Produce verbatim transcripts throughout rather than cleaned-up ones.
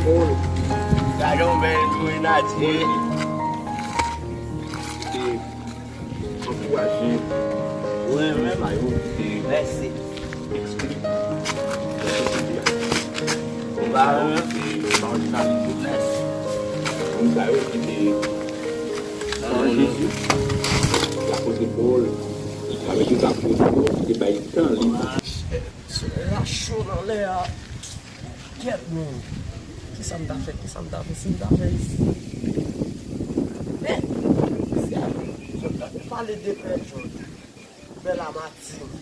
Gade yon bèl grenadye. Ankouraje. Wi, men. Mayo ki te mèsi. Eksplike. Ou pa wè. Mayo ki te marinalite. Mèsi. Moun sa yo ki te nan Jezi. L ap poze pawòl. Avèk yon sa poze pawòl ki te bay tan li. Solèy la cho nan lè a. Kèt, men. Kisa m ta fè? Kisa m ta fè? Si m ta fè isi. Men, se a, sot gade pale de pè Jòj. Pè Lamartine.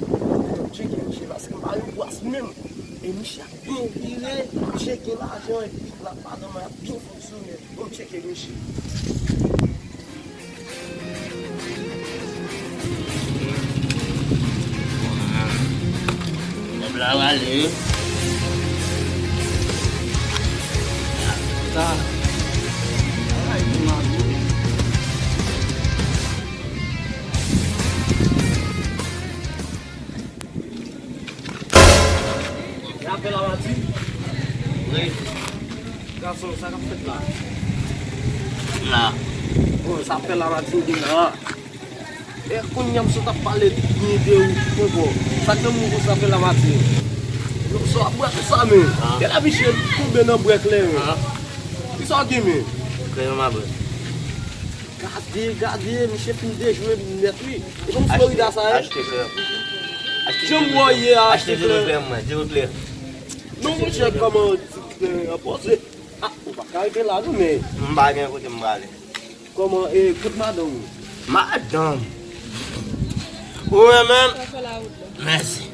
Fò m tcheke misye, paske m pa yon bwàs menm. E misye ap byen vire, misye gen lajan, epi lapadan mwen ap byen fonksyone. Bon, tcheke misye. Nèg la rale wi. Sa. Ay, ti mago. Rapèl Lamartine? Wi. Gason, sa k ap fèt la? La. Bon, sa Rapèl Lamartine gen la. E kounye a m sot ap pale byen de ou ankò. Sa k nan moun konsa Rapèl Lamartine? Sa w ap bwè konsa men. Ah. Gade la misye tonbe nan brèk lè men. Ah. Kisa w gen men? Kreyon ma bwè. Gade, gade, misye fin dejwe nèt wi. E kòm Florida sa ye? Achte kreyon. Achte Jan m wè w ye a, achte kreyon. Di yo klè. Non, monchè, kòman di klè an poze? Ah, ou pa ka rete la non, men. M pa gen kote m prale. Kòman, e, kot madanm ou? Madanm. Ou renmen m? Mèsi.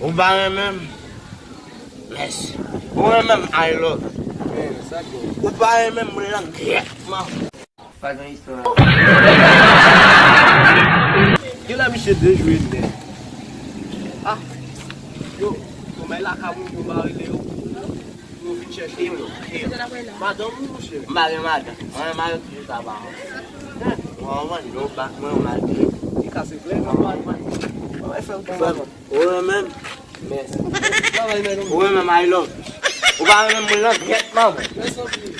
Ou pa renmen m? Mèsi. Ou renmen m, I love you. Men, sa gwo. Ou pa renmen m, mwen langyèt, man. Pa gen istwa. Kilè misye dejwe nèt? Ah, yo, konbay la ka moun yo mare lè yo. Yo vin chèche mwen. Madanm ou, monchè? M pa gen madanm. Mwen, mwen, toujou sa pa. Mwen, mwen, yo, ba, mwen, malgre. Li kase plè, mwen, mwen. Mwen, fè m konn madanm. Ou renmen m? Mèsi. Travay, men, ou renmen m, I love you. Ou pa renmen m, mwen, langyèt, manman. Mèsi anpil.